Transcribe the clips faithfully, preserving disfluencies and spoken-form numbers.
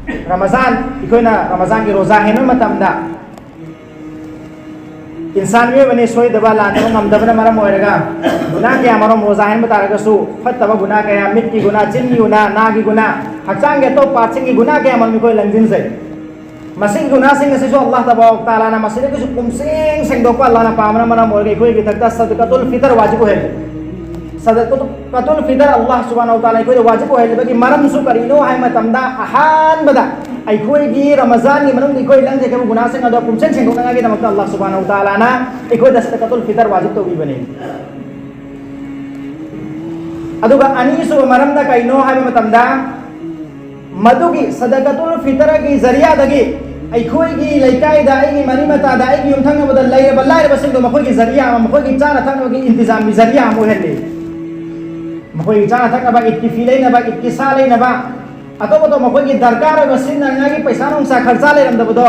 ꯔꯃꯖꯥꯟ, ꯑꯩꯈꯣꯏꯅ ꯔꯃꯖꯥꯟꯒꯤ ꯔꯣꯖꯥ ꯍꯦꯟꯕ ꯃꯇꯝꯗ, ꯏꯟꯁꯥꯟ ꯃꯤꯑꯣꯏꯕꯅꯤ, ꯁꯣꯏꯗꯕ ꯂꯥꯟꯗꯕ ꯉꯝꯗꯕꯅ ꯃꯔꯝ ꯑꯣꯏꯔꯒ ꯒꯨꯅꯥ ꯀꯌꯥ ꯃꯔꯨꯝ, ꯔꯣꯖꯥ ꯍꯦꯟꯕ ꯇꯥꯔꯒꯁꯨ ꯐꯠꯇꯕ ꯒꯨꯅꯥ ꯀꯌꯥ, ꯃꯤꯠꯀꯤ ꯒꯨꯅꯥ, ꯆꯤꯟꯒꯤ ꯒꯨꯅꯥ, ꯅꯥꯒꯤ ꯒꯨꯅꯥ, ꯍꯛꯆꯥꯡꯒꯤ ꯑꯇꯣꯞ ꯄꯥꯔꯠꯁꯤꯡꯒꯤ ꯒꯨꯅꯥ ꯀꯌꯥ ꯃꯔꯨꯝ ꯑꯩꯈꯣꯏ ꯂꯪꯁꯤꯟꯖꯩ꯫ ꯃꯁꯤꯒꯤ ꯒꯨꯅꯥꯁꯤꯡ ꯑꯁꯤꯁꯨ ꯑꯜꯂꯥꯍ ꯇꯕꯥꯔꯛ ꯇꯥꯂꯥꯅ ꯃꯁꯤꯗꯒꯤꯁꯨ ꯄꯨꯝꯁꯦꯡ ꯁꯦꯡꯗꯣꯛꯄ ꯑꯜꯂꯥꯍꯅ ꯄꯥꯝꯕꯅ ꯃꯔꯝ ꯑꯣꯏꯔꯒ ꯑꯩꯈꯣꯏꯒꯤ ꯃꯊꯛꯇ ꯁꯗꯀꯥꯇꯨꯜ ꯐꯤꯇꯔ ꯋꯥꯖꯤꯕ ꯑꯣꯏꯍꯜꯂꯤ꯫ ꯁꯗꯀꯥꯇꯨꯜ ꯐꯤꯇꯔ ꯑꯜꯂꯥꯍ ꯁꯨꯕꯍꯥꯅꯍꯨ ꯋ ꯇꯥꯂꯥ ꯑꯩꯈꯣꯏꯗ ꯋꯥꯖꯤꯕ ꯑꯣꯏꯍꯜꯂꯤꯕꯒꯤ ꯃꯔꯝꯁꯨ ꯀꯔꯤꯅꯣ ꯍꯥꯏꯕ ꯃꯇꯝꯗ, ꯑꯍꯥꯟꯕꯗ ꯑꯩꯈꯣꯏꯒꯤ ꯔꯃꯖꯥꯟꯒꯤ ꯃꯅꯨꯡꯗ ꯑꯩꯈꯣꯏ ꯂꯪꯖꯈꯤꯕ ꯒꯨꯅꯥꯁꯤꯡ ꯑꯗꯣ ꯄꯨꯝꯁꯦꯡ ꯁꯦꯡꯗꯣꯛꯅꯉꯥꯏꯒꯤꯗꯃꯛꯇ ꯑꯜꯂꯥꯍ ꯁꯨꯕꯍꯥꯅꯍꯨ ꯋ ꯇꯥꯂꯥꯅ ꯑꯩꯈꯣꯏꯗ ꯁꯗꯀꯥꯇꯨꯜ ꯐꯤꯇꯔ ꯋꯥꯖꯤꯕ ꯇꯧꯕꯤꯕꯅꯤ꯫ ꯑꯗꯨꯒ ꯑꯅꯤꯁꯨꯕ ꯃꯔꯝꯅ ꯀꯩꯅꯣ ꯍꯥꯏꯕ ꯃꯇꯝꯗ, ꯃꯗꯨꯒꯤ ꯁꯗꯀꯥꯇꯨꯜ ꯐꯤꯇꯔꯒꯤ ꯖꯔꯤꯌꯥꯗꯒꯤ ꯑꯩꯈꯣꯏꯒꯤ ꯂꯩꯀꯥꯏꯗ, ꯑꯩꯒꯤ ꯃꯔꯤ ꯃꯇꯥꯗ, ꯑꯩꯒꯤ ꯌꯨꯝꯊꯪꯅꯕꯗ ꯂꯩꯔꯕ ꯂꯥꯏꯔꯕꯁꯤꯡꯗꯣ ꯃꯈꯣꯏꯒꯤ ꯖꯔꯤꯌꯥ ꯑꯃ, ꯃꯈꯣꯏꯒꯤ ꯆꯥꯅ ꯊꯛꯅꯕꯒꯤ ꯏꯟꯇꯤꯖꯥꯝꯒꯤ ꯖꯔꯤꯌꯥ ꯑꯃ ꯑꯣꯏꯍꯜꯂꯤ꯫ ꯃꯈꯣꯏꯒꯤ ꯆꯥꯅ ꯊꯛꯅꯕ, ꯏꯗꯀꯤ ꯐꯤ ꯂꯩꯅꯕ, ꯏꯗꯀꯤ ꯁꯥ ꯂꯩꯅꯕ, ꯑꯇꯣꯞ ꯑꯇꯣꯞꯄ ꯃꯈꯣꯏꯒꯤ ꯗꯔꯀꯥꯔ ꯑꯣꯏꯕ ꯁꯤꯖꯤꯟꯅꯅꯤꯡꯉꯥꯏꯒꯤ ꯄꯩꯁꯥ ꯅꯨꯡꯁꯥ ꯈꯔꯆꯥ ꯂꯩꯔꯝꯗꯕꯗꯣ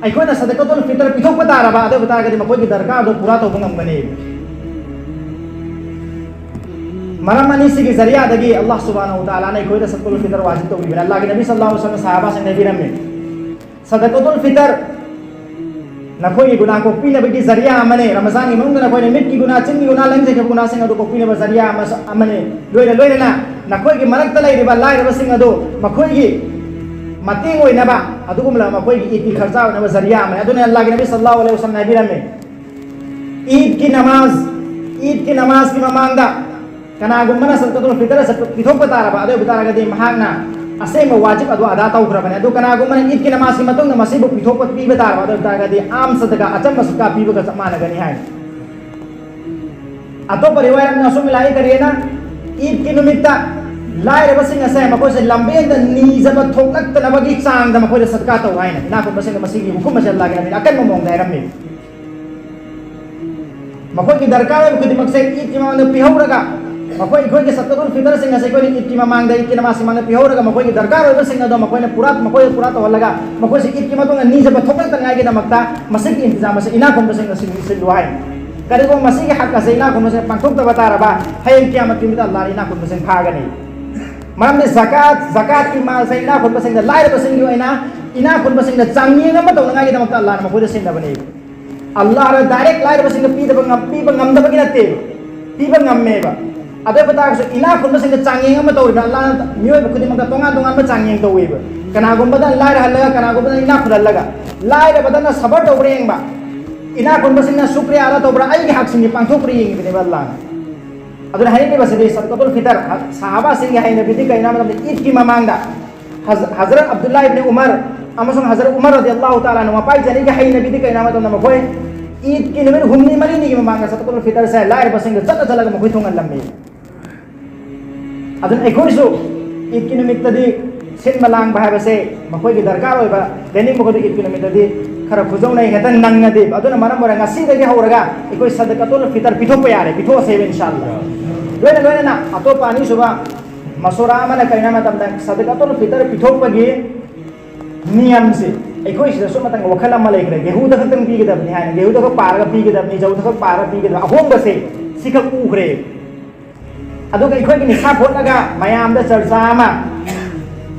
ꯑꯩꯈꯣꯏꯅ ꯁꯗꯀꯥꯇꯨꯜ ꯐꯤꯇꯔ ꯄꯤꯊꯣꯛꯄ ꯇꯥꯔꯕ, ꯑꯗꯨ ꯑꯣꯏꯕ ꯇꯥꯔꯒꯗꯤ ꯃꯈꯣꯏꯒꯤ ꯗꯔꯀꯥꯔꯗꯣ ꯄꯨꯔꯥ ꯇꯧꯕ ꯉꯝꯒꯅꯤ꯫ ꯃꯔꯝ ꯑꯅꯤꯁꯤꯒꯤ ꯖꯔꯤꯌꯥꯗꯒꯤ ꯑꯜꯂꯥꯍ ꯁꯨꯕꯍꯥꯅꯍꯨ ꯋ ꯇꯥꯂꯥꯅ ꯑꯩꯈꯣꯏꯗ ꯁꯗꯀꯥꯇꯨꯜ ꯐꯤꯇꯔ ꯋꯥꯖꯤꯕ ꯇꯧꯕꯤꯕꯅꯤ꯫ ꯑꯜꯂꯥꯍꯒꯤ ꯅꯕꯤ ꯁꯜꯂꯜꯂꯥꯍꯨ ꯑꯂꯩꯍꯤ ꯋꯁꯜꯂꯝꯅ ꯁꯍꯥꯕꯥꯁꯤꯡꯗ ꯍꯥꯏꯕꯤꯔꯝꯃꯤ, ꯁꯗꯀꯥꯇꯨꯜ ꯐꯤꯇꯔ, ꯅꯈꯣꯏꯒꯤ ꯒꯨꯅꯥ ꯀꯣꯛꯄꯤꯅꯕꯒꯤ ꯖꯔꯤꯌꯥ ꯑꯃꯅꯤ꯫ ꯔꯃꯖꯥꯟꯒꯤ ꯃꯅꯨꯡꯗ ꯅꯈꯣꯏꯅ ꯃꯤꯠꯀꯤ ꯒꯨꯅꯥ, ꯆꯤꯟꯒꯤ ꯒꯨꯅꯥ, ꯂꯪꯖꯈꯤꯕ ꯒꯨꯅꯥꯁꯤꯡ ꯑꯗꯨ ꯀꯣꯛꯄꯤꯅꯕ ꯖꯔꯤꯌꯥ ꯑꯃꯁꯨ ꯑꯃꯅꯤ꯫ ꯂꯣꯏꯅ ꯂꯣꯏꯅꯅ ꯅꯈꯣꯏꯒꯤ ꯃꯔꯛꯇ ꯂꯩꯔꯤꯕ ꯂꯥꯏꯔꯕꯁꯤꯡ ꯑꯗꯨ ꯃꯈꯣꯏꯒꯤ ꯃꯇꯦꯡ ꯑꯣꯏꯅꯕ, ꯑꯗꯨꯒꯨꯝꯂꯕ ꯃꯈꯣꯏꯒꯤ ꯏꯗꯀꯤ ꯈꯔꯆꯥ ꯑꯣꯏꯅꯕ ꯖꯔꯤꯌꯥ ꯑꯃꯅꯤ꯫ ꯑꯗꯨꯅ ꯑꯜꯂꯥꯍꯒꯤ ꯅꯕꯤ ꯁꯜꯂꯜꯂꯥꯍꯨ ꯑꯂꯩꯍꯤ ꯋꯁꯜꯂꯝꯅ ꯍꯥꯏꯕꯤꯔꯝꯃꯤ, ꯏꯗꯀꯤ ꯅꯃꯥꯖ, ꯏꯗꯀꯤ ꯅꯃꯥꯖꯀꯤ ꯃꯃꯥꯡꯗ ꯀꯅꯥꯒꯨꯝꯕꯅ ꯁꯗꯀꯥꯇꯨꯜ ꯐꯤꯇꯔ ꯁꯠ-, ꯄꯤꯊꯣꯛꯄ ꯇꯥꯔꯕ, ꯑꯗꯨ ꯑꯣꯏꯕ ꯇꯥꯔꯒꯗꯤ ꯃꯍꯥꯛꯅ ꯑꯁꯦꯡꯕ ꯋꯥꯖꯤꯕ ꯑꯗꯨ ꯑꯗꯥ ꯇꯧꯈ꯭ꯔꯕꯅꯤ꯫ ꯑꯗꯨ ꯀꯅꯥꯒꯨꯝꯕꯅ ꯏꯗꯀꯤ ꯅꯃꯥꯖꯀꯤ ꯃꯇꯨꯡꯗ ꯃꯁꯤꯕꯨ ꯄꯤꯊꯣꯛꯄ ꯄꯤꯕ ꯇꯥꯔꯕ, ꯑꯗꯨ ꯑꯣꯏꯕ ꯇꯥꯔꯒꯗꯤ ꯑꯥꯝ ꯁꯗꯀꯥ, ꯑꯆꯝꯕ ꯁꯗꯀꯥ ꯄꯤꯕꯒ ꯆꯞ ꯃꯥꯟꯅꯒꯅꯤ ꯍꯥꯏ꯫ ꯑꯇꯣꯞꯄ ꯔꯤꯋꯥꯌꯠ ꯑꯃꯅ ꯑꯁꯨꯝ ꯂꯥꯛꯏ, ꯀꯔꯤꯅ? ꯏꯗꯀꯤ ꯅꯨꯃꯤꯠꯇ ꯂꯥꯏꯔꯕꯁꯤꯡ ꯑꯁꯦ ꯃꯈꯣꯏꯁꯦ ꯂꯝꯕꯦꯟꯗ ꯅꯤꯖꯕ ꯊꯣꯛꯂꯛꯇꯅꯕꯒꯤ ꯆꯥꯡꯗ ꯃꯈꯣꯏꯗ ꯁꯗꯀꯥ ꯇꯧ ꯍꯥꯏꯅ ꯏꯅꯥꯛ ꯈꯨꯟꯕꯁꯤꯡꯅ ꯃꯁꯤꯒꯤ ꯍꯨꯀꯨꯝ ꯑꯁꯦ ꯑꯜꯂꯥꯍꯒꯤ ꯅꯕꯤꯅ ꯑꯀꯟꯕ ꯃꯑꯣꯡꯗ ꯍꯥꯏꯔꯝꯃꯤ꯫ ꯃꯈꯣꯏꯒꯤ ꯗꯔꯀꯥꯔ ꯑꯣꯏꯕ ꯈꯨꯗꯤꯡꯃꯛꯁꯦ ꯏꯗꯀꯤ ꯃꯃꯥꯡꯗ ꯄꯤꯍꯧꯔꯒ, ꯃꯈꯣꯏ, ꯑꯩꯈꯣꯏꯒꯤ ꯁꯗꯀꯥꯇꯨꯜ ꯐꯤꯇꯔꯁꯤꯡ ꯑꯁꯦ ꯑꯩꯈꯣꯏꯅ ꯏꯗꯀꯤ ꯃꯃꯥꯡꯗ, ꯏꯗꯀꯤ ꯅꯃꯥꯖꯀꯤ ꯃꯃꯥꯡꯗ ꯄꯤꯍꯧꯔꯒ, ꯃꯈꯣꯏꯒꯤ ꯗꯔꯀꯥꯔ ꯑꯣꯏꯕꯁꯤꯡ ꯑꯗꯣ ꯃꯈꯣꯏꯅ ꯄꯨꯔꯥ, ꯃꯈꯣꯏꯗ ꯄꯨꯔꯥ ꯇꯧꯍꯜꯂꯒ, ꯃꯈꯣꯏꯁꯤ ꯏꯗꯀꯤ ꯃꯇꯨꯡꯗ ꯅꯤꯖꯕ ꯊꯣꯛꯂꯛꯇꯅꯉꯥꯏꯒꯤꯗꯃꯛꯇ ꯃꯁꯤꯒꯤ ꯏꯟꯇꯤꯖꯥꯝ ꯑꯁꯤ ꯏꯅꯥꯛ ꯈꯨꯟꯕꯁꯤꯡꯅ ꯁꯤꯜ-, ꯁꯤꯜꯂꯨ ꯍꯥꯏ꯫ ꯀꯔꯤꯒꯨꯝꯕ ꯃꯁꯤꯒꯤ ꯍꯛ ꯑꯁꯦ ꯏꯅꯥꯛ ꯈꯨꯟꯕꯁꯤꯡꯅ ꯄꯥꯡꯊꯣꯛꯇꯕ ꯇꯥꯔꯕ, ꯍꯌꯦꯡ ꯀꯤꯌꯥꯃꯠꯀꯤ ꯅꯨꯃꯤꯠꯇ ꯑꯜꯂꯥꯍꯅ ꯏꯅꯥꯛ ꯈꯨꯟꯕꯁꯤꯡ ꯐꯥꯒꯅꯤ꯫ ꯃꯔꯝꯗꯤ ꯖꯀꯥꯠ, ꯖꯀꯥꯠꯀꯤ ꯃꯥꯜꯁꯦ ꯏꯅꯥꯛ ꯈꯨꯟꯕꯁꯤꯡꯗ, ꯂꯥꯏꯔꯕꯁꯤꯡꯒꯤ ꯑꯣꯏꯅ ꯏꯅꯥꯛ ꯈꯨꯟꯕꯁꯤꯡꯗ ꯆꯥꯡꯌꯦꯡ ꯑꯃ ꯇꯧꯅꯉꯥꯏꯒꯤꯗꯃꯛꯇ ꯑꯜꯂꯥꯍꯅ ꯃꯈꯣꯏꯗ ꯁꯤꯟꯅꯕꯅꯤ꯫ ꯑꯜꯂꯥꯍꯅ direct ꯂꯥꯏꯔꯕꯁꯤꯡꯗ ꯄꯤꯗꯕ ꯉꯝ-, ꯄꯤꯕ ꯉꯝꯗꯕꯒꯤ ꯅꯠꯇꯦꯕ, ꯄꯤꯕ ꯉꯝꯃꯦꯕ꯫ ꯑꯗꯨ ꯑꯣꯏꯕ ꯇꯥꯔꯒꯁꯨ ꯏꯅꯥꯛ ꯈꯨꯟꯕꯁꯤꯡꯗ ꯆꯥꯡꯌꯦꯡ ꯑꯃ ꯇꯧꯔꯤꯕ ꯑꯜꯂꯥꯍꯅ ꯃꯤꯑꯣꯏꯕ ꯈꯨꯗꯤꯡꯃꯛꯇ ꯇꯣꯉꯥꯟ ꯇꯣꯉꯥꯟꯕ ꯆꯥꯡꯌꯦꯡ ꯇꯧꯋꯦꯕ꯫ ꯀꯅꯥꯒꯨꯝꯕꯗ ꯂꯥꯏꯔꯍꯜꯂꯒ, ꯀꯅꯥꯒꯨꯝꯕꯗ ꯏꯅꯥꯛ ꯈꯨꯜꯍꯜꯂꯒ, ꯂꯥꯏꯔꯕꯗꯅ ꯁꯕꯔ ꯇꯧꯕ꯭ꯔꯥ ꯌꯦꯡꯕ, ꯏꯅꯥꯛ ꯈꯨꯟꯕꯁꯤꯡꯅ ꯁꯨꯀ꯭ꯔꯤꯌꯥ ꯑꯗꯥ ꯇꯧꯕ꯭ꯔꯥ, ꯑꯩꯒꯤ ꯍꯛꯁꯤꯡꯁꯦ ꯄꯥꯡꯊꯣꯛꯄ꯭ꯔꯥ ꯌꯦꯡꯉꯤꯕꯅꯦꯕ ꯑꯜꯂꯥꯍꯅ꯫ ꯑꯗꯨꯅ ꯍꯥꯏꯅꯤꯡꯉꯤꯕꯁꯤꯗꯤ ꯁꯗꯀꯥꯇꯨꯜ ꯐꯤꯇꯔ, ꯁꯍꯥꯕꯥꯁꯤꯡꯒꯤ ꯍꯩꯅꯕꯤꯗꯤ ꯀꯩꯅꯣ ꯍꯥꯏꯕ ꯃꯇꯝꯗ ꯏꯗꯀꯤ ꯃꯃꯥꯡꯗ ꯍꯖ-, ꯍꯖꯔꯠ ꯑꯕꯗꯨꯜꯂꯥ ꯏꯕꯅꯤ ꯎꯃꯔ ꯑꯃꯁꯨꯡ ꯍꯖꯔꯠ ꯎꯃꯔ ꯔꯗꯤꯌꯜꯂꯥꯍꯨ ꯇꯥꯂꯥ ꯑꯟꯍꯨ ꯃꯄꯥꯏ ꯆꯅꯤꯒꯤ ꯍꯩꯅꯕꯤꯗꯤ ꯀꯩꯅꯣ ꯍꯥꯏꯕ ꯃꯇꯝꯗ ꯃꯈꯣꯏ ꯏꯗꯀꯤ ꯅꯨꯃꯤꯠ ꯍꯨꯝꯅꯤ ꯃꯔꯤꯅꯤꯒꯤ ꯃꯃꯥꯡꯗ ꯁꯗꯀꯥꯇꯨꯜ ꯐꯤꯇꯔꯁꯦ ꯂꯥꯏꯔꯕꯁꯤꯡꯗ ꯆꯠꯂ ꯆꯠꯂꯒ ꯃꯈꯣꯏ ꯊꯨꯡꯍꯜꯂꯝꯃꯤ꯫ ꯑꯗꯨꯅ ꯑꯩꯈꯣꯏꯁꯨ ꯏꯗꯀꯤ ꯅꯨꯃꯤꯠꯇꯗꯤ ꯁꯤꯟꯕ ꯂꯥꯡꯕ ꯍꯥꯏꯕꯁꯦ ꯃꯈꯣꯏꯒꯤ ꯗꯔꯀꯥꯔ ꯑꯣꯏꯕ ꯂꯦꯅꯤꯡ ꯃꯈꯣꯏꯗ ꯏꯗꯀꯤ ꯅꯨꯃꯤꯠꯇꯗꯤ ꯈꯔ ꯈꯨꯖꯧꯅꯩ ꯍꯦꯛꯇ ꯅꯪꯅꯗꯦꯕ꯫ ꯑꯗꯨꯅ ꯃꯔꯝ ꯑꯣꯏꯔꯒ ꯉꯁꯤꯗꯒꯤ ꯍꯧꯔꯒ ꯑꯩꯈꯣꯏ ꯁꯗꯀꯥꯇꯨꯜ ꯐꯤꯇꯔ ꯄꯤꯊꯣꯛꯄ ꯌꯥꯔꯦ, ꯄꯤꯊꯣꯛꯑꯁꯦꯕ ꯏꯟꯁꯥ ꯑꯜꯂꯥ꯫ ꯂꯣꯏꯅ ꯂꯣꯏꯅꯅ ꯑꯇꯣꯞꯄ ꯑꯅꯤꯁꯨꯕ ꯃꯁꯣꯔꯥ ꯑꯃꯅ ꯀꯔꯤꯅꯣ ꯍꯥꯏꯕ ꯃꯇꯝꯗ ꯁꯗꯀꯥꯇꯨꯜ ꯐꯤꯇꯔ ꯄꯤꯊꯣꯛꯄꯒꯤ ꯅꯤꯌꯝꯁꯦ ꯑꯩꯈꯣꯏ ꯁꯤꯗꯁꯨ ꯑꯃꯇꯪ ꯋꯥꯈꯜ ꯑꯃ ꯂꯩꯈ꯭ꯔꯦ, ꯒꯦꯍꯨꯗ ꯈꯛꯇꯪ ꯄꯤꯒꯗꯕꯅꯤ ꯍꯥꯏꯅ, ꯒꯦꯍꯨꯗ ꯈꯛ ꯄꯥꯔꯒ ꯄꯤꯒꯗꯕꯅꯤ, ꯖꯧꯗ ꯈꯛ ꯄꯥꯔꯒ ꯄꯤꯒꯗꯕꯅꯤ, ꯑꯍꯣꯡꯕꯁꯦ ꯁꯤꯈꯛ ꯎꯈ꯭ꯔꯦ꯫ ꯑꯗꯨꯒ ꯑꯩꯈꯣꯏꯒꯤ ꯅꯤꯁꯥ ꯐꯣꯠꯂꯒ ꯃꯌꯥꯝꯗ ꯆꯔꯆꯥ ꯑꯃ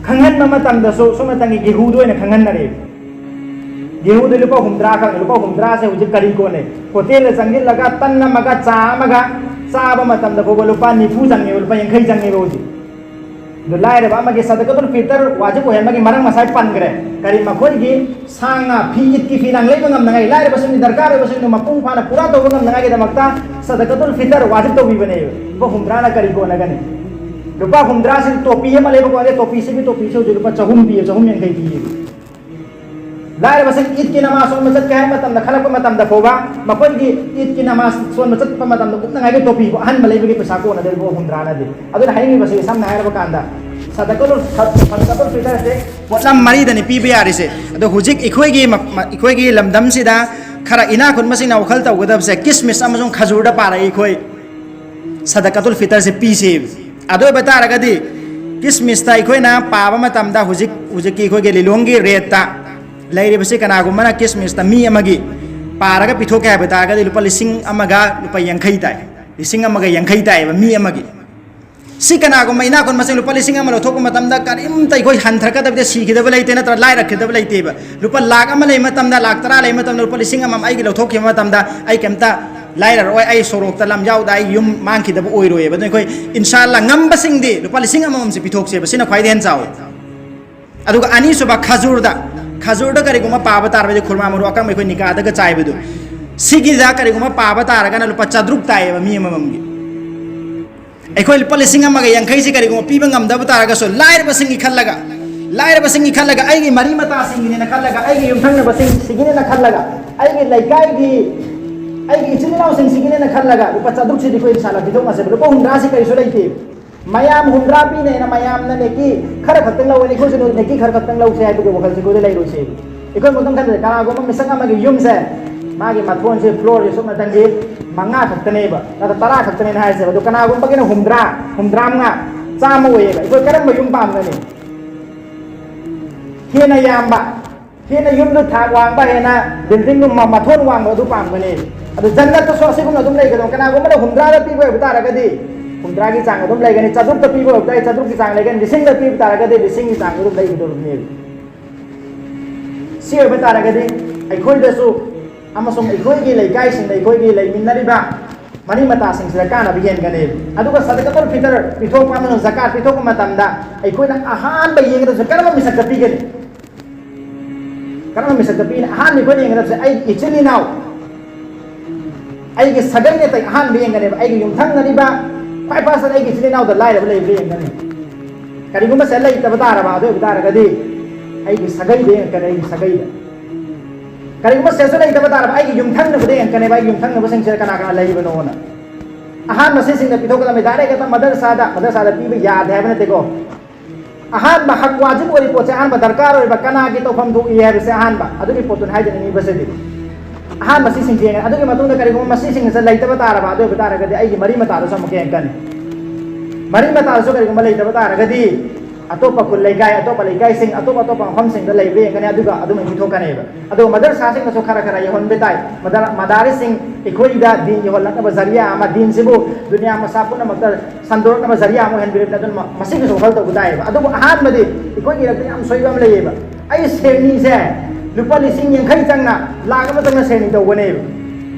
ꯈꯪꯍꯟꯕ ꯃꯇꯝꯗꯁꯨ ꯁꯣꯝ ꯅꯥꯀꯟꯒꯤ ꯒꯦꯍꯨꯗ ꯑꯣꯏꯅ ꯈꯪꯍꯟꯅꯔꯦ꯫ ꯒꯦꯍꯨꯗ ꯂꯨꯄꯥ ꯍꯨꯝꯗ꯭ꯔꯥ ꯈꯛ, ꯂꯨꯄꯥ ꯍꯨꯝꯗ꯭ꯔꯥꯁꯦ ꯍꯧꯖꯤꯛ ꯀꯔꯤ ꯀꯣꯟꯅꯩ? ꯍꯣꯇꯦꯜꯗ ꯆꯪꯁꯤꯜꯂꯒ ꯇꯟ ꯑꯃꯒ ꯆꯥ ꯑꯃꯒ ꯆꯥꯕ ꯃꯇꯝꯗ ꯐꯥꯎꯕ ꯂꯨꯄꯥ ꯅꯤꯐꯨ ꯆꯪꯉꯦꯕ, ꯂꯨꯄꯥ ꯌꯥꯡꯈꯩ ꯆꯪꯉꯦꯕ ꯍꯧꯖꯤꯛ꯫ ꯑꯗꯨ ꯂꯥꯏꯔꯕ ꯑꯃꯒꯤ ꯁꯗꯀꯥꯇꯨꯜ ꯐꯤꯇꯔ ꯋꯥꯖꯤꯕ ꯑꯣꯏꯍꯟꯕꯒꯤ ꯃꯔꯝ ꯉꯁꯥꯏ ꯄꯟꯈ꯭ꯔꯦ꯫ ꯀꯔꯤ? ꯃꯈꯣꯏꯒꯤ ꯁꯥ ꯉꯥ, ꯐꯤ, ꯏꯗꯀꯤ ꯐꯤ ꯂꯥꯡ ꯂꯩꯕ ꯉꯝꯅꯉꯥꯏ, ꯂꯥꯏꯔꯕꯁꯤꯡꯒꯤ ꯗꯔꯀꯥꯔ ꯑꯣꯏꯕꯁꯤꯡꯗꯨ ꯃꯄꯨꯡ ꯐꯥꯅ ꯄꯨꯔꯥ ꯇꯧꯕ ꯉꯝꯅꯉꯥꯏꯒꯤꯗꯃꯛꯇ ꯁꯗꯀꯥꯇꯨꯜ ꯐꯤꯇꯔ ꯋꯥꯖꯤꯕ ꯇꯧꯕꯤꯕꯅꯦꯕ꯫ ꯂꯨꯄꯥ ꯍꯨꯝꯗ꯭ꯔꯥꯅ ꯀꯔꯤ ꯀꯣꯟꯅꯒꯅꯤ? ꯂꯨꯄꯥ ꯍꯨꯝꯗ꯭ꯔꯥꯁꯤ ꯇꯣꯄꯤ ꯑꯃ ꯂꯩꯕ ꯀꯣꯟꯅꯗꯦ, ꯇꯣꯄꯤꯁꯤꯒꯤ ꯇꯣꯄꯤꯁꯤ ꯍꯧꯖꯤꯛ ꯂꯨꯄꯥ ꯆꯍꯨꯝ ꯄꯤꯌꯦ, ꯆꯍꯨꯝ ꯌꯥꯡꯈꯩ ꯄꯤꯌꯦ꯫ ꯂꯥꯏꯔꯕꯁꯤꯡ ꯏꯗꯀꯤ ꯅꯃꯥꯖ ꯁꯣꯟꯕ ꯆꯠꯀꯦ ꯍꯥꯏꯕ ꯃꯇꯝꯗ, ꯈꯜꯂꯛꯄ ꯃꯇꯝꯗ ꯐꯥꯎꯕ ꯃꯈꯣꯏꯒꯤ ꯏꯗꯀꯤ ꯅꯃꯥꯖ ꯁꯣꯟꯕ ꯆꯠꯄ ꯃꯇꯝꯗ ꯎꯞꯅꯉꯥꯏꯒꯤ ꯇꯣꯄꯤꯕꯨ ꯑꯍꯟꯕ ꯂꯩꯕꯒꯤ ꯄꯩꯁꯥ ꯀꯣꯟꯅꯗꯦ, ꯂꯨꯄꯥ ꯍꯨꯝꯗ꯭ꯔꯥꯅꯗꯤ꯫ ꯑꯗꯨꯅ ꯍꯥꯏꯅꯤꯡꯉꯤꯕꯁꯤ ꯁꯝꯅ ꯍꯥꯏꯔꯕ ꯀꯥꯟꯗ ꯁꯗꯀꯥꯇꯨꯜ, ꯁꯗꯀꯥꯇꯨꯜ ꯐꯤꯇꯔꯁꯦ ꯄꯣꯠꯂꯝ ꯃꯔꯤꯗꯅꯤ ꯄꯤꯕ ꯌꯥꯔꯤꯁꯦ꯫ ꯑꯗꯣ ꯍꯧꯖꯤꯛ ꯑꯩꯈꯣꯏꯒꯤ ꯃ-, ꯃ-, ꯑꯩꯈꯣꯏꯒꯤ ꯂꯝꯗꯝꯁꯤꯗ ꯈꯔ ꯏꯅꯥꯛ ꯈꯨꯟꯕꯁꯤꯡꯅ ꯋꯥꯈꯜ ꯇꯧꯒꯗꯕꯁꯦ ꯀꯤꯁꯃꯤꯁ ꯑꯃꯁꯨꯡ ꯈꯖꯨꯔꯗ ꯄꯥꯔꯛꯏ ꯑꯩꯈꯣꯏ ꯁꯗꯀꯥꯇꯨꯜ ꯐꯤꯇꯔꯁꯦ ꯄꯤꯁꯦ꯫ ꯑꯗꯨ ꯑꯣꯏꯕ ꯇꯥꯔꯒꯗꯤ ꯀꯤꯁꯃꯤꯁꯇ ꯑꯩꯈꯣꯏꯅ ꯄꯥꯕ ꯃꯇꯝꯗ ꯍꯧꯖꯤꯛ, ꯍꯧꯖꯤꯛꯀꯤ ꯑꯩꯈꯣꯏꯒꯤ ꯂꯤꯂꯣꯡꯒꯤ ꯔꯦꯠꯇ ꯂꯩꯔꯤꯕꯁꯤ ꯀꯅꯥꯒꯨꯝꯕꯅ ꯀꯤꯁꯃꯤꯁꯇ ꯃꯤ ꯑꯃꯒꯤ ꯄꯥꯔꯒ ꯄꯤꯊꯣꯛꯀꯦ ꯍꯥꯏꯕ ꯇꯥꯔꯒꯗꯤ ꯂꯨꯄꯥ ꯂꯤꯁꯤꯡ ꯑꯃꯒ ꯂꯨꯄꯥ ꯌꯥꯡꯈꯩ ꯇꯥꯏ, ꯂꯤꯁꯤꯡ ꯑꯃꯒ ꯌꯥꯡꯈꯩ ꯇꯥꯏꯌꯦꯕ ꯃꯤ ꯑꯃꯒꯤ꯫ ꯁꯤ ꯀꯅꯥꯒꯨꯝꯕ ꯏꯅꯥꯛ ꯈꯨꯟꯕꯁꯤꯡ ꯂꯨꯄꯥ ꯂꯤꯁꯤꯡ ꯑꯃ ꯂꯧꯊꯣꯛꯄ ꯃꯇꯝꯗ ꯀꯔꯤꯝꯇ ꯑꯩꯈꯣꯏ ꯍꯟꯊꯔꯛꯀꯗꯕꯗ, ꯁꯤꯈꯤꯗꯕ ꯂꯩꯇꯦ, ꯅꯠꯇ꯭ꯔ ꯂꯥꯏꯔꯛꯀꯗꯕ ꯂꯩꯇꯦꯕ꯫ ꯂꯨꯄꯥ ꯂꯥꯛ ꯑꯃ ꯂꯩꯕ ꯃꯇꯝꯗ, ꯂꯥꯛ ꯇꯔꯥ ꯂꯩꯕ ꯃꯇꯝꯗ, ꯂꯨꯄꯥ ꯂꯤꯁꯤꯡ ꯑꯃ ꯑꯩꯒꯤ ꯂꯧꯊꯣꯛꯈꯤꯕ ꯃꯇꯝꯗ ꯑꯩ ꯀꯩꯝꯇ ꯂꯥꯏꯔꯔꯣꯏ, ꯑꯩ ꯁꯣꯔꯣꯛꯇ ꯂꯝꯖꯥꯎꯗ ꯑꯩ ꯌꯨꯝ ꯃꯥꯡꯈꯤꯗꯕ ꯑꯣꯏꯔꯣꯏꯕ꯫ ꯑꯗꯨꯅ ꯑꯩꯈꯣꯏ ꯏꯟꯁꯥ ꯑꯜꯂꯥ ꯉꯝꯕꯁꯤꯡꯗꯤ ꯂꯨꯄꯥ ꯂꯤꯁꯤꯡ ꯑꯃꯃꯝꯁꯦ ꯄꯤꯊꯣꯛꯁꯦꯕ, ꯁꯤꯅ ꯈ꯭ꯋꯥꯏꯗꯒꯤ ꯍꯦꯟꯅ ꯆꯥꯎꯋꯦ꯫ ꯑꯗꯨꯒ ꯑꯅꯤꯁꯨꯕ ꯈꯖꯨꯔꯗ, ꯈꯖꯨꯔꯗ ꯀꯔꯤꯒꯨꯝꯕ ꯄꯥꯕ ꯇꯥꯔꯕꯗꯤ, ꯈꯨꯔꯃꯥ ꯃꯔꯨ ꯑꯀꯪꯕ ꯑꯩꯈꯣꯏ ꯅꯤꯀꯥꯗꯒ ꯆꯥꯏꯕꯗꯣ, ꯁꯤꯒꯤꯗ ꯀꯔꯤꯒꯨꯝꯕ ꯄꯥꯕ ꯇꯥꯔꯒꯅ ꯂꯨꯄꯥ ꯆꯥꯇ꯭ꯔꯨꯛ ꯇꯥꯏꯌꯦꯕ ꯃꯤ ꯑꯃꯃꯝꯒꯤ꯫ ꯑꯩꯈꯣꯏ ꯂꯨꯄꯥ ꯂꯤꯁꯤꯡ ꯑꯃꯒ ꯌꯥꯡꯈꯩꯁꯤ ꯀꯔꯤꯒꯨꯝꯕ ꯄꯤꯕ ꯉꯝꯗꯕ ꯇꯥꯔꯒꯁꯨ, ꯂꯥꯏꯔꯕꯁꯤꯡꯒꯤ ꯈꯜꯂꯒ, ꯂꯥꯏꯔꯕꯁꯤꯡꯒꯤ ꯈꯜꯂꯒ, ꯑꯩꯒꯤ ꯃꯔꯤ ꯃꯇꯥꯁꯤꯡꯒꯤꯅꯦꯅ ꯈꯜꯂꯒ, ꯑꯩꯒꯤ ꯌꯨꯝꯊꯪꯅꯕꯁꯤꯡ ꯁꯤꯒꯤꯅꯦꯅ ꯈꯜꯂꯒ, ꯑꯩꯒꯤ ꯂꯩꯀꯥꯏꯒꯤ, ꯑꯩꯒꯤ ꯏꯆꯤꯜ ꯏꯅꯥꯎꯁꯤꯡꯁꯤꯒꯤꯅꯦꯅ ꯈꯜꯂꯒ ꯂꯨꯄꯥ ꯆꯥꯇ꯭ꯔꯨꯛꯁꯤꯗꯤ ꯑꯩꯈꯣꯏ ꯏꯁꯥꯅ ꯄꯤꯊꯣꯛꯅꯁꯦꯕ꯫ ꯂꯨꯄꯥ ꯍꯨꯝꯗ꯭ꯔꯥꯁꯤ ꯀꯔꯤꯁꯨ ꯂꯩꯇꯦ꯫ ꯃꯌꯥꯝ ꯍꯨꯝꯗ꯭ꯔꯥ ꯄꯤꯅꯦꯅ ꯃꯌꯥꯝꯅ ꯅꯦꯀꯤ ꯈꯔ ꯈꯛꯇꯪ ꯂꯧꯒꯅꯤ, ꯑꯩꯈꯣꯏꯁꯨ ꯅꯦꯀꯤ ꯈꯔ ꯈꯛꯇꯪ ꯂꯧꯁꯦ ꯍꯥꯏꯕꯒꯤ ꯋꯥꯈꯜꯁꯦ ꯑꯩꯈꯣꯏꯗ ꯂꯩꯔꯣꯏꯁꯦ꯫ ꯑꯩꯈꯣꯏ ꯃꯇꯝ ꯈꯟꯗ ꯀꯅꯥꯒꯨꯝꯕ ꯃꯤꯁꯛ ꯑꯃꯒꯤ ꯌꯨꯝꯁꯦ, ꯃꯥꯒꯤ ꯃꯊꯣꯟꯁꯦ, ꯐ꯭ꯂꯣꯔꯁꯦ ꯁꯨꯞꯅꯇꯪꯒꯤ ꯃꯉꯥ ꯈꯛꯇꯅꯦꯕ, ꯅꯠꯇ꯭ꯔ ꯇꯔꯥ ꯈꯛꯇꯅꯦꯅ ꯍꯥꯏꯁꯦꯕ꯫ ꯑꯗꯣ ꯀꯅꯥꯒꯨꯝꯕꯒꯤꯅ ꯍꯨꯝꯗ꯭ꯔꯥ, ꯍꯨꯝꯗ꯭ꯔꯥ ꯃꯉꯥ, ꯆꯥꯝꯃ ꯑꯣꯏꯌꯦꯕ꯫ ꯑꯩꯈꯣꯏ ꯀꯔꯝꯕ ꯌꯨꯝ ꯄꯥꯝꯒꯅꯤ? ꯍꯦꯟꯅ ꯌꯥꯝꯕ, ꯍꯦꯟꯅ ꯌꯨꯝꯗꯨ ꯊꯥꯛ ꯋꯥꯡꯕ, ꯍꯦꯟꯅ ꯕꯤꯜꯗꯤꯡꯗꯨ ꯃ-, ꯃꯊꯣꯟ ꯋꯥꯡꯕ ꯑꯗꯨ ꯄꯥꯝꯒꯅꯤ꯫ ꯑꯗꯨ ꯖꯟꯅꯠꯇꯁꯨ ꯑꯁꯤꯒꯨꯝꯅ ꯑꯗꯨꯝ ꯂꯩꯒꯗꯧ꯫ ꯀꯅꯥꯒꯨꯝꯕꯅ ꯍꯨꯝꯗ꯭ꯔꯥꯗ ꯄꯤꯕ ꯑꯣꯏꯕ ꯇꯥꯔꯒꯗꯤ ꯍꯨꯝꯗ꯭ꯔꯥꯒꯤ ꯆꯥꯡ ꯑꯗꯨꯝ ꯂꯩꯒꯅꯤ, ꯆꯥꯇ꯭ꯔꯨꯛꯇ ꯄꯤꯕ ꯑꯣꯏꯕ ꯇꯥꯔꯒꯗꯤ ꯆꯥꯇ꯭ꯔꯨꯛꯀꯤ ꯆꯥꯡ ꯂꯩꯒꯅꯤ, ꯂꯤꯁꯤꯡꯗ ꯄꯤꯕ ꯇꯥꯔꯒꯗꯤ ꯂꯤꯁꯤꯡꯒꯤ ꯆꯥꯡ ꯑꯗꯨꯝ ꯂꯩꯒꯗꯧꯔꯤꯕꯅꯦꯕ꯫ ꯁꯤ ꯑꯣꯏꯕ ꯇꯥꯔꯒꯗꯤ ꯑꯩꯈꯣꯏꯗꯁꯨ ꯑꯃꯁꯨꯡ ꯑꯩꯈꯣꯏꯒꯤ ꯂꯩꯀꯥꯏꯁꯤꯡꯗ, ꯑꯩꯈꯣꯏꯒꯤ ꯂꯩꯃꯤꯟꯅꯔꯤꯕ ꯃꯔꯤ ꯃꯇꯥꯁꯤꯡꯁꯤꯗ ꯀꯥꯟꯅꯕ ꯍꯦꯟꯒꯅꯤ꯫ ꯑꯗꯨꯒ ꯁꯗꯀꯇꯨꯜ ꯐꯤꯇꯔ ꯄꯤꯊꯣꯛꯄ ꯑꯃꯁꯨꯡ ꯖꯀꯥꯠ ꯄꯤꯊꯣꯛꯄ ꯃꯇꯝꯗ ꯑꯩꯈꯣꯏꯅ ꯑꯍꯥꯟꯕ ꯌꯦꯡꯒꯗꯕꯁꯦ ꯀꯔꯝꯕ ꯃꯤꯁꯛꯇ ꯄꯤꯒꯅꯤ? ꯀꯔꯝꯕ ꯃꯤꯁꯛꯇ ꯄꯤꯒꯅꯤ? ꯑꯍꯥꯟꯕ ꯑꯩꯈꯣꯏꯅ ꯌꯦꯡꯒꯗꯕꯁꯦ ꯑꯩꯒꯤ ꯏꯆꯤꯜ ꯏꯅꯥꯎ, ꯑꯩꯒꯤ ꯁꯥꯒꯩ ꯅꯥꯇꯩ ꯑꯍꯥꯟꯕ ꯌꯦꯡꯒꯅꯦꯕ꯫ ꯑꯩꯒꯤ ꯌꯨꯝꯊꯪꯅꯔꯤꯕ ꯈ꯭ꯋꯥꯏ ꯐꯥꯔꯁꯇ ꯑꯩꯒꯤ ꯏꯆꯤꯜ ꯏꯅꯥꯎꯗ ꯂꯥꯏꯔꯕ ꯂꯩꯕ꯭ꯔꯥ ꯌꯦꯡꯒꯅꯤ꯫ ꯀꯔꯤꯒꯨꯝꯕ ꯁꯦꯜ ꯂꯩꯇꯕ ꯇꯥꯔꯕ, ꯑꯗꯨ ꯑꯣꯏꯕ ꯇꯥꯔꯒꯗꯤ ꯑꯩꯒꯤ ꯁꯥꯒꯩꯗ ꯌꯦꯡꯉꯛꯀꯅꯤ, ꯑꯩꯒꯤ ꯁꯥꯒꯩꯗ꯫ ꯀꯔꯤꯒꯨꯝꯕ ꯁꯦꯜꯁꯨ ꯂꯩꯇꯕ ꯇꯥꯔꯕ, ꯑꯩꯒꯤ ꯌꯨꯝꯊꯪꯅꯕꯗ ꯌꯦꯡꯉꯛꯀꯅꯦꯕ, ꯑꯩꯒꯤ ꯌꯨꯝꯊꯪꯅꯕꯁꯤꯡꯁꯤꯗ ꯀꯅꯥ ꯀꯅꯥ ꯂꯩꯕꯅꯣꯅ꯫ ꯑꯍꯥꯟꯕ ꯁꯤꯁꯤꯡꯗ ꯄꯤꯊꯣꯛꯀꯗꯕꯅꯤ꯫ ꯗꯥꯏꯔꯦꯛ ꯍꯦꯛꯇ ꯃꯗꯔꯁꯥꯗ, ꯃꯗꯔꯁꯥꯗ ꯄꯤꯕ ꯌꯥꯗꯦ ꯍꯥꯏꯕ ꯅꯠꯇꯦꯀꯣ꯫ ꯑꯍꯥꯟꯕ ꯍꯛ ꯋꯥꯖꯤꯕ ꯑꯣꯏꯔꯤꯕ ꯄꯣꯠꯁꯦ, ꯑꯍꯥꯟꯕ ꯗꯔꯀꯥꯔ ꯑꯣꯏꯕ ꯀꯅꯥꯒꯤ ꯇꯧꯐꯝ ꯊꯣꯛꯏ ꯍꯥꯏꯕꯁꯦ ꯑꯍꯥꯟꯕ ꯑꯗꯨꯒꯤ ꯄꯣꯠꯇꯨꯅꯤ ꯍꯥꯏꯖꯅꯤꯡꯉꯤꯕꯁꯤꯗꯤ꯫ ꯑꯍꯥꯟꯕ ꯁꯤꯁꯤꯡꯁꯦ ꯌꯦꯡꯉꯦ꯫ ꯑꯗꯨꯒꯤ ꯃꯇꯨꯡꯗ ꯀꯔꯤꯒꯨꯝꯕ ꯃꯁꯤꯁꯤꯡ ꯑꯁꯦ ꯂꯩꯇꯕ ꯇꯥꯔꯕ, ꯑꯗꯨ ꯑꯣꯏꯕ ꯇꯥꯔꯒꯗꯤ ꯑꯩꯒꯤ ꯃꯔꯤ ꯃꯇꯥꯗꯁꯨ ꯑꯃꯨꯛꯀ ꯌꯦꯡꯉꯛꯀꯅꯤ꯫ ꯃꯔꯤ ꯃꯇꯥꯗꯁꯨ ꯀꯔꯤꯒꯨꯝꯕ ꯂꯩꯇꯕ ꯇꯥꯔꯒꯗꯤ ꯑꯇꯣꯞꯄ ꯈꯨꯜ ꯂꯩꯀꯥꯏ, ꯑꯇꯣꯞꯄ ꯂꯩꯀꯥꯏꯁꯤꯡ, ꯑꯇꯣꯞ ꯑꯇꯣꯞꯄ ꯃꯐꯝꯁꯤꯡꯗ ꯂꯩꯕ꯭ꯔꯥ ꯌꯦꯡꯒꯅꯤ, ꯑꯗꯨꯒ ꯑꯗꯨꯃꯥꯏꯅ ꯄꯤꯊꯣꯛꯀꯅꯦꯕ꯫ ꯑꯗꯨꯒ ꯃꯗꯔꯁꯥꯁꯤꯡꯗꯁꯨ ꯈꯔ ꯈꯔ ꯌꯧꯍꯟꯕ ꯇꯥꯏ꯫ ꯃꯗꯔ-, ꯃꯗꯥꯔꯤꯁꯁꯤꯡ ꯑꯩꯈꯣꯏꯗ ꯗꯤꯟ ꯌꯧꯍꯜꯂꯛꯅꯕ ꯖꯔꯤꯌꯥ ꯑꯃ, ꯗꯤꯟꯁꯤꯕꯨ ꯗꯨꯅꯤꯌꯥ ꯃꯁꯥ ꯄꯨꯝꯅꯃꯛꯇ ꯁꯟꯗꯣꯔꯛꯅꯕ ꯖꯔꯤꯌꯥ ꯑꯃ ꯑꯣꯏꯍꯟꯕꯤꯔꯕꯅꯤ꯫ ꯑꯗꯨꯅ ꯃ-, ꯃꯁꯤꯒꯤꯁꯨ ꯋꯥꯈꯜ ꯇꯧꯕ ꯇꯥꯏꯌꯦꯕ꯫ ꯑꯗꯨꯕꯨ ꯑꯍꯥꯟꯕꯗꯤ ꯑꯩꯈꯣꯏꯒꯤ ꯏꯔꯛꯇ ꯌꯥꯝ ꯁꯣꯏꯕ ꯑꯃ ꯂꯩꯌꯦꯕ꯫ ꯑꯩ ꯁꯦꯔꯅꯤꯁꯦ ꯂꯨꯄꯥ ꯂꯤꯁꯤꯡ ꯌꯥꯡꯈꯩ ꯆꯪꯅ, ꯂꯥꯛ ꯑꯃ ꯆꯪꯅ ꯁꯦꯔꯅꯤ ꯇꯧꯒꯅꯦꯕ꯫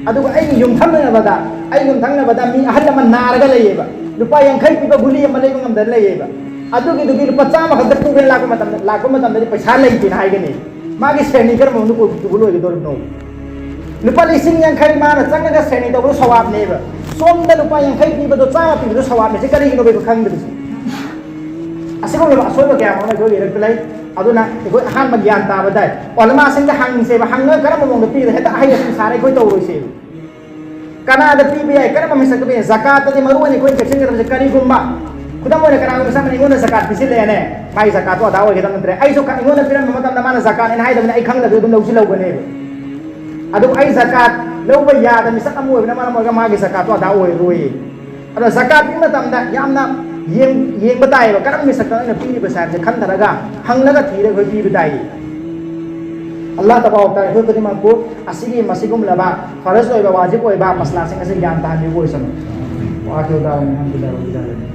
ꯑꯗꯨꯒ ꯑꯩꯒꯤ ꯌꯨꯝꯊꯪꯅꯕꯗ, ꯑꯩ ꯌꯨꯝꯊꯪꯅꯕꯗ ꯃꯤ ꯑꯍꯜ ꯑꯃ ꯅꯥꯔꯒ ꯂꯩꯌꯦꯕ, ꯂꯨꯄꯥ ꯌꯥꯡꯈꯩ ꯄꯤꯕ ꯒꯨꯂꯤ ꯑꯃ ꯂꯩꯕ ꯉꯝꯗꯅ ꯂꯩꯌꯦꯕ꯫ ꯑꯗꯨꯒꯤꯗꯨꯒꯤ ꯂꯨꯄꯥ ꯆꯥꯝꯃ ꯈꯛꯇ ꯄꯨꯒꯦꯅ ꯂꯥꯛꯄ ꯃꯇꯝꯗ, ꯂꯥꯛꯄ ꯃꯇꯝꯗꯗꯤ ꯄꯩꯁꯥ ꯂꯩꯇꯦꯅ ꯍꯥꯏꯒꯅꯤ꯫ ꯃꯥꯒꯤ ꯁꯦꯔꯅꯤ ꯀꯔꯝꯕ ꯃꯑꯣꯡꯗ ꯀꯣ-, ꯀꯣꯕꯨꯜ ꯑꯣꯏꯒꯗꯧꯔꯤꯕꯅꯣ? ꯂꯨꯄꯥ ꯂꯤꯁꯤꯡ ꯌꯥꯡꯈꯩ ꯃꯥꯅ ꯆꯪꯉꯒ ꯁꯦꯔꯅꯤ ꯇꯧꯕꯗꯣ ꯁꯋꯥꯕꯅꯦꯕ꯫ ꯁꯣꯝꯗ ꯂꯨꯄꯥ ꯌꯥꯡꯈꯩ ꯄꯤꯕꯗꯣ ꯆꯥꯝꯃ ꯄꯤꯕꯗꯣ ꯁꯋꯥꯕꯅꯦ꯫ ꯁꯤ ꯀꯔꯤꯒꯤꯅꯣ ꯑꯩꯈꯣꯏ ꯈꯪꯗ꯭ꯔꯤꯁꯦ? ꯑꯁꯤꯒꯨꯝꯂꯕ ꯑꯁꯣꯏꯕ ꯀꯌꯥ ꯑꯃ ꯑꯩꯈꯣꯏꯒꯤ ꯏꯔꯛꯇ ꯂꯩ꯫ ꯑꯗꯨꯅ ꯑꯩꯈꯣꯏ ꯑꯍꯥꯟꯕ ꯒ꯭ꯌꯥꯟ ꯇꯥꯕ ꯇꯥꯏ꯫ ꯑꯣꯂꯃꯥꯁꯤꯡꯗ ꯍꯪꯁꯦꯕ, ꯍꯪꯉꯒ ꯀꯔꯝꯕ ꯃꯑꯣꯡꯗ ꯄꯤꯒꯗ ꯍꯦꯛꯇ ꯑꯍꯩ ꯑꯁꯤꯡ ꯁꯥꯔ ꯑꯩꯈꯣꯏ ꯇꯧꯔꯣꯏꯁꯦꯕ꯫ ꯀꯅꯥꯗ ꯄꯤꯕ ꯌꯥꯏ, ꯀꯔꯝꯕ ꯃꯤꯁꯛꯇ ꯄꯤꯕ ꯌꯥꯏ? ꯖꯀꯥꯠꯇꯗꯤ ꯃꯔꯨ ꯑꯣꯏꯅ ꯑꯩꯈꯣꯏꯅ ꯆꯦꯛꯁꯤꯟꯒꯗꯕꯁꯦ ꯀꯔꯤꯒꯨꯝꯕ, ꯈꯨꯗꯝ ꯑꯣꯏꯅ ꯀꯅꯥꯒꯨꯝꯕ ꯃꯤꯁꯛ ꯑꯃꯅ ꯑꯩꯉꯣꯟꯗ ꯖꯀꯥꯠ ꯄꯤꯁꯤꯜꯂꯛꯑꯦꯅꯦ, ꯃꯥꯒꯤ ꯖꯀꯥꯠꯇꯣ ꯑꯗꯥ ꯑꯣꯏꯒꯗꯕ ꯅꯠꯇ꯭ꯔꯦ꯫ ꯑꯩꯁꯨ ꯀ-, ꯑꯩꯉꯣꯟꯗ ꯄꯤꯔꯝꯕ ꯃꯇꯝꯗ ꯃꯥꯅ ꯖꯀꯥꯠꯅꯦꯅ ꯍꯥꯏꯗꯕꯅꯤ, ꯑꯩ ꯈꯪꯗꯕꯤ ꯑꯗꯨꯝ ꯂꯧꯁꯤꯜꯍꯧꯒꯅꯦꯕ꯫ ꯑꯗꯨꯕꯨ ꯑꯩ ꯖꯀꯥꯠ ꯂꯧꯕ ꯌꯥꯗꯕ ꯃꯤꯁꯛ ꯑꯃ ꯑꯣꯏꯕꯅ ꯃꯔꯝ ꯑꯣꯏꯔꯒ ꯃꯥꯒꯤ ꯖꯀꯥꯠꯇꯣ ꯑꯗꯥ ꯑꯣꯏꯔꯣꯏ꯫ ꯑꯗꯣ ꯖꯀꯥꯠ ꯄꯤꯕ ꯃꯇꯝꯗ ꯌꯥꯝꯅ ꯌꯦꯡ-, ꯌꯦꯡꯕ ꯇꯥꯏꯌꯦꯕ, ꯀꯔꯝꯕ ꯃꯤꯁꯛꯇ ꯑꯩꯅ ꯄꯤꯔꯤꯕꯁꯦ ꯍꯥꯏꯕꯁꯦ ꯈꯟꯊꯔꯒ, ꯍꯪꯂꯒ ꯊꯤꯔꯒ ꯑꯩꯈꯣꯏ ꯄꯤꯕ ꯇꯥꯏꯌꯦ꯫ ꯑꯜꯂꯥꯍ ꯇꯕꯥꯔꯛ ꯇꯥꯂꯥ ꯑꯩꯈꯣꯏ ꯈꯨꯗꯤꯡꯃꯛꯄꯨ ꯑꯁꯤꯒꯤ ꯃꯁꯤꯒꯨꯝꯂꯕ ꯐꯔꯖ ꯑꯣꯏꯕ, ꯋꯥꯖꯤꯕ ꯑꯣꯏꯕ ꯃꯁꯂꯥꯁꯤꯡ ꯑꯁꯤ ꯒ꯭ꯌꯥꯟ ꯇꯥꯍꯟꯕꯤꯕ ꯑꯣꯏꯁꯅꯨ꯫ ꯋꯥꯈꯤꯔ ꯗꯥꯋꯥꯅꯥ ꯑꯜꯍꯝꯗꯨꯂꯤꯜꯂꯥꯍꯤ ꯔꯕꯤꯜ ꯑꯥꯂꯃꯤꯟ꯫